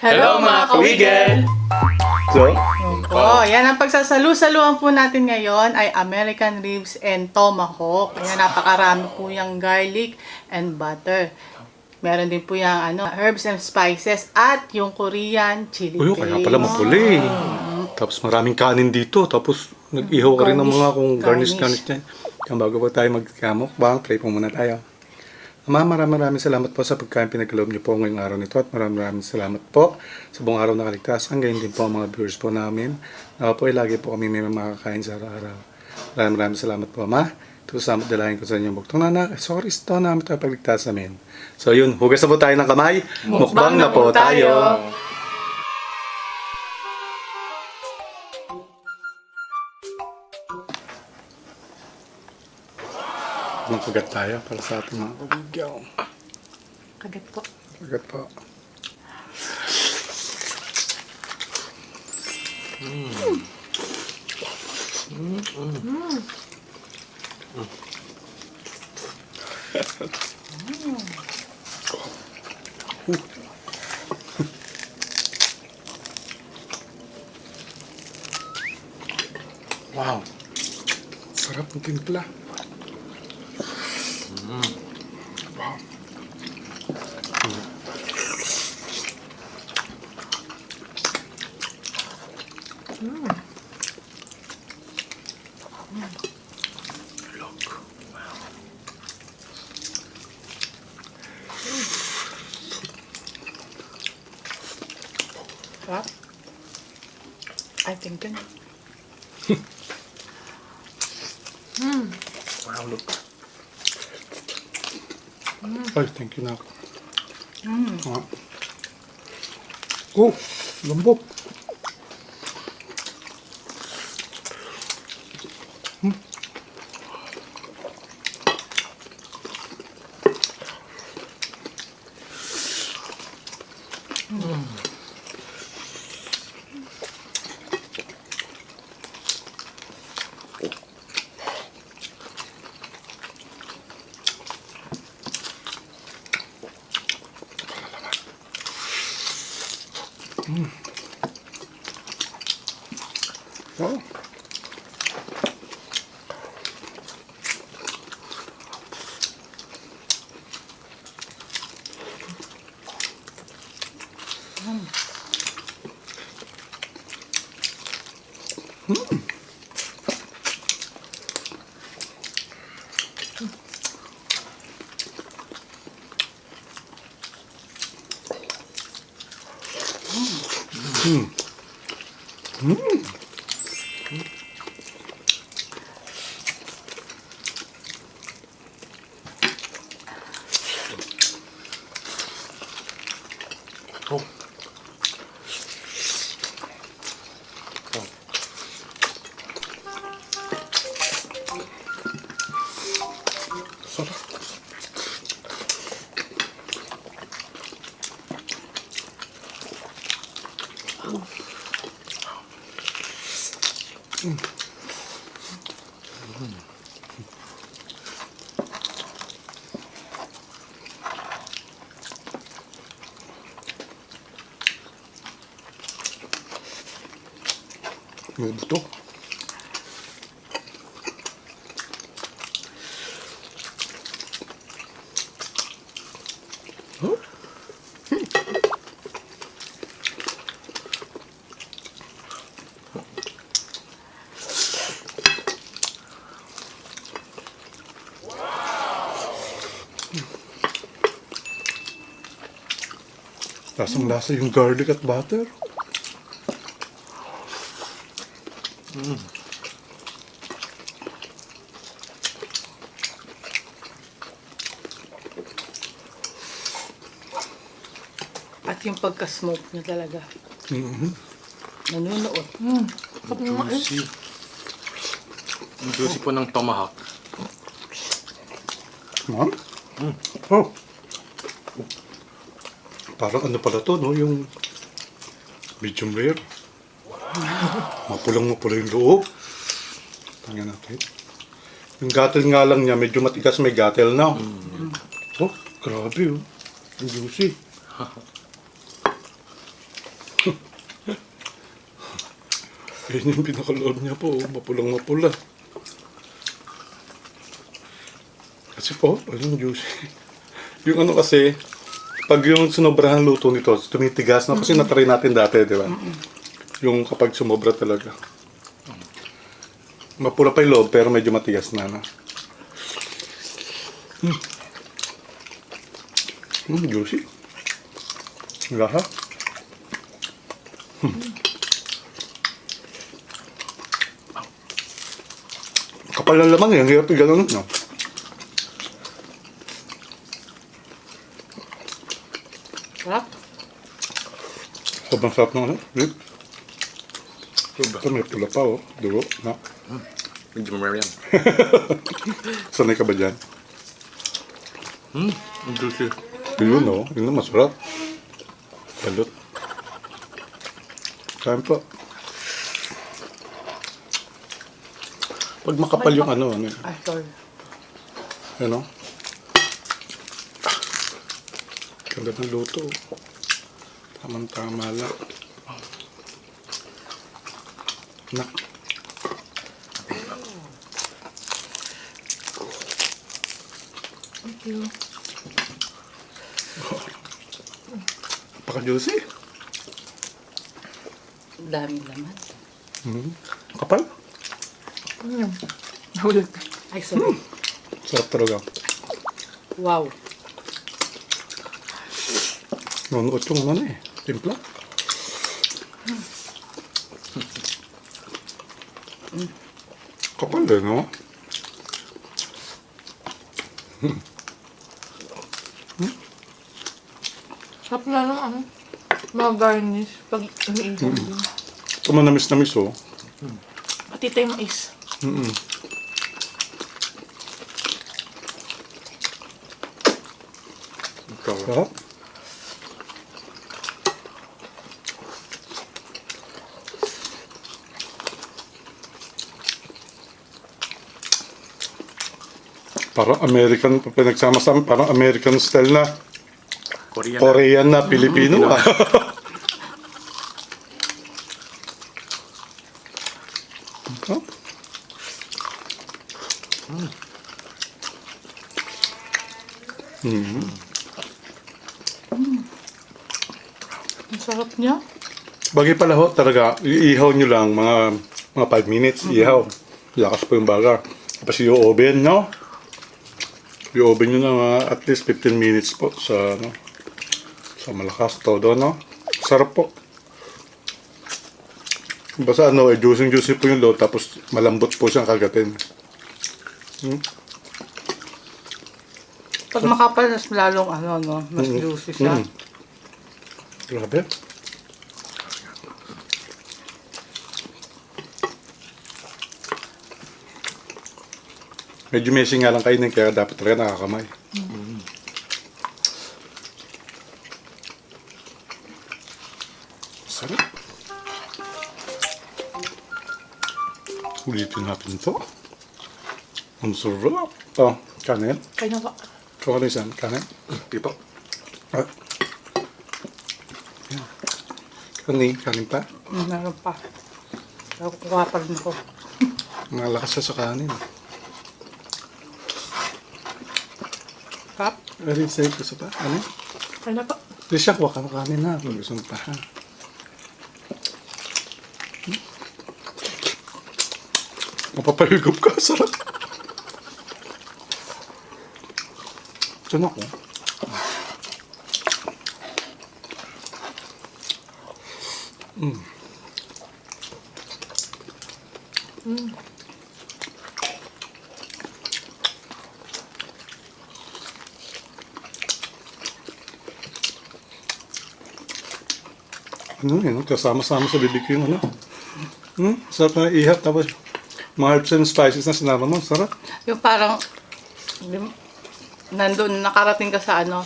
Hello mga kawigel! So, Yan ang pagsasalu-saluan po natin ngayon ay American ribs and tomahawk. Ayan, napakarami po yung garlic and butter. Meron din po yung herbs and spices at yung Korean chili uy, paste. kaya pala mapuli. Tapos maraming kanin dito. Tapos nag-ihaw ka rin ng mga kung garnish yan. Kaya bago pa tayo magkamukbang, pray po muna tayo. Ama, maraming salamat po sa pagkain pinagkaloob niyo po ngayong araw nito at maraming salamat po sa buong araw na kaligtasan. Ganyan din po ang mga viewers po namin. Po ay lagi po kami may makakain sa araw-araw. Maraming salamat po, Ama. Ito sa dalahin ko sa inyong buktong nanak. Sorry, ito namin ito pagligtas namin. So yun, hugas na po tayo ng kamay. Mukbang na po tayo. Magkagat tayo para sa ating mga kabigyaw. Kagat po. Kagat po. Wow. Sarap ng timpla. Wow. Look. Wow. Sarap. I think yun. Wow, look. Ay, thank you, Nak. Oh, lambok. Wow. Oh. Sarap. May buto. Huh? Lasang-lasa yung garlic at butter. At yung pagka-smoke niya talaga. Nanunood. Juicy. Ang juicy po ng tomahawk. Ma'am? Oh. Parang ano pala to, no? Yung medium rare. Mapulang-mapula yung loob. Tingnan natin. Yung gatel nga lang niya, medyo matigas may gatel na. Oh, grabe oh. Ang juicy. Ayun yung pinakaloob niya po. Mapulang mapula. Kasi po, ayun juicy. Yung ano kasi, pag yung sumobrahan luto nito, tumitigas na. Kasi natry natin dati, di ba? Yung kapag sumobra talaga. Mapula pa yung loob, pero medyo matigas na. No? Juicy. Lahat. Kapal ng laman eh. Ang hirap i-ganon, no? Sarap. Sobrang sarap ng ano. Rib. Diba? Ito may pula pa, oh. Dugo. Na. Medyo rare yan. Sanay ka ba dyan? Ang juicy. Yun, oh. Yun na masarap. Balot. Kain po. Pag makapal yung ano, Ay, sorry. ano? Ganda ng luto. Tamang-tama lang. Nak. Thank you. Paka-juicy. Daming laman. Kapal. Nahulog. Ay, sorry. Sarap talaga. Wow. Nunuot yung ano eh. Timpla. Kapal din, no? Sarap na ng ano, mga garnish pag iniihaw din. Ito manamis-namis, oh. Pati tayo mais. Ikaw. Sarap. Parang American, pinagsama-sama, parang American style na. Korean. Korean na, Pilipino ah. Oh. Ang sarap niya. Bagay pala ho, talaga, iihaw nyo lang mga 5 minutes, iihaw. Lakas po yung baga. Tapos i-oven, no? I-oven nyo na mga at least 15 minutes po sa, ano, sa malakas todo, no? Sarap po. Basta ano, juicy po yung load, tapos malambot po siyang kagatin. Pag makapal, mas lalong ano, no? Mas juicy siya. Grabe. Medyo messy nga lang kainin, kaya dapat talaga nakakamay. Sarap. Ulitin natin ito. Ang sarap. Oh, kanin. Kaya na ba? Kung ano yan, kanin. Di po. Ah. Yan. Kanin pa. Meron pa. Ako kukuha pa rin ako. Malakas siya sa kanin. Sarap. Ay, sa'yo gusto pa? Ano? Kaya na ba? Hindi siya, kuha ka ng kanin na. Kung gusto mo pa, ha? Mapapahigop ka, sarap. Ito na ko. Ano yun, kasama-sama sa bibig yung ano. Sarap na ihap, tapos mga herbs and spices na sinama mo, sarap. Yung parang, nandun, nakarating ka sa ano,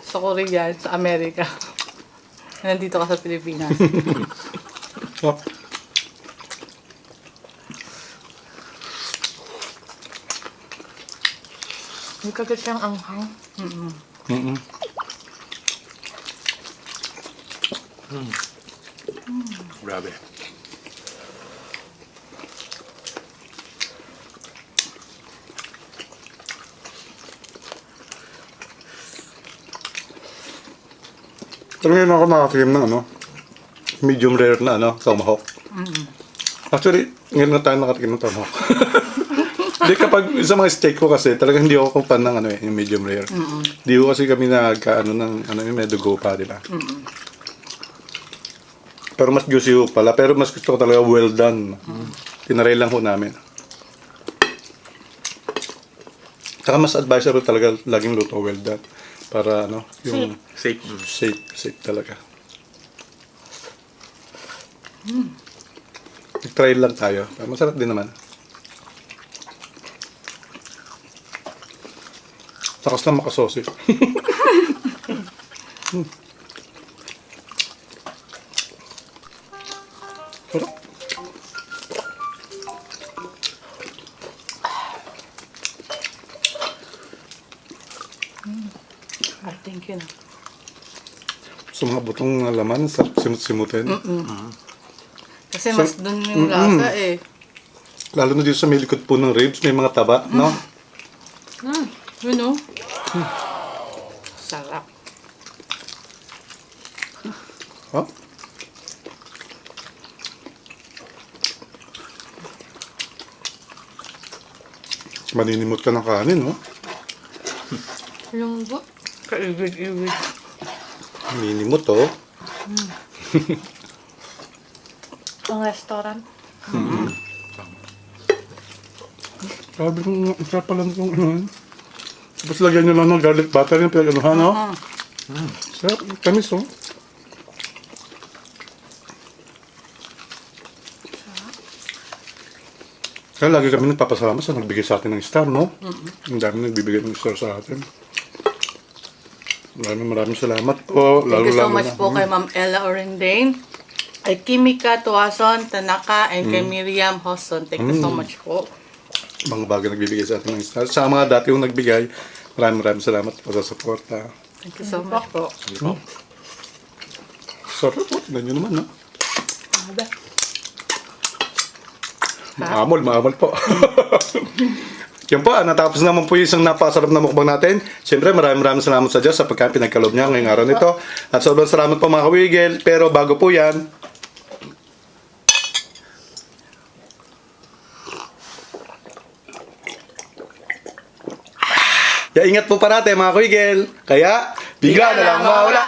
sa Korea, sa Amerika. Nandito ka sa Pilipinas. Sarap. May kagat siyang anghang. Mm-mm. Grabe. Pero ngayon ako nakatikim ng medium rare na tomahawk. Actually, ngayon na tayo nakatikim ng tomahawk. Hindi, kapag sa mga steak ko kasi, talagang hindi ako fan ng yung medium rare. Hindi ko kasi kami nagkaano ng may dugo pa, di ba? Pero mas juicy ho pala. Pero mas gusto ko talaga well done. Tinaray lang ho namin. Saka mas advisable talaga laging luto well done. Para yung Safe. safe talaga. Try lang tayo. Masarap din naman. Takas lang makasosi. Sarap. Thank you. Sa mga butong laman, sarap simut-simutin. Kasi mas dun yung lasa eh. Lalo na dito sa may likod po ng ribs, may mga taba, no? Yun o. Sarap. Oh? Maninimot ka ng kanin, no? Yung bu. Kaibig-ibig. Maninimot, oh. Ang restaurant. Sabi kong sarap pala nitong Tapos lagyan nyo lang ng garlic butter yung pinag-anuhan, no? Sarap, tamis, oh. Kaya lagi kami nagpapasalamat sa nagbigay sa atin ng star, no? Ang dami nagbibigay ng star sa atin. Maraming salamat po. Thank you so Lalo-lalo much na. po kay Ma'am Ella Orendane, kay Kimika Tuason, Tanaka, and kay Miriam Hoson. Thank you so much po. Mga bagay nagbibigay sa atin ng star. Sa mga dati yung nagbigay, maraming salamat po sa suporta. Thank you so much po. Sarap po. Tignan nyo naman, no? Maamol po. Yan po, natapos naman po yung isang napakasarap na mukbang natin. Siyempre, maraming salamat sa Diyos sa pagkain pinagkaloob niya ngayong araw nito. At sobrang salamat po mga kawigil. Pero bago po yan, ingat po parate mga kawigil. Kaya, bigla na lang mawala.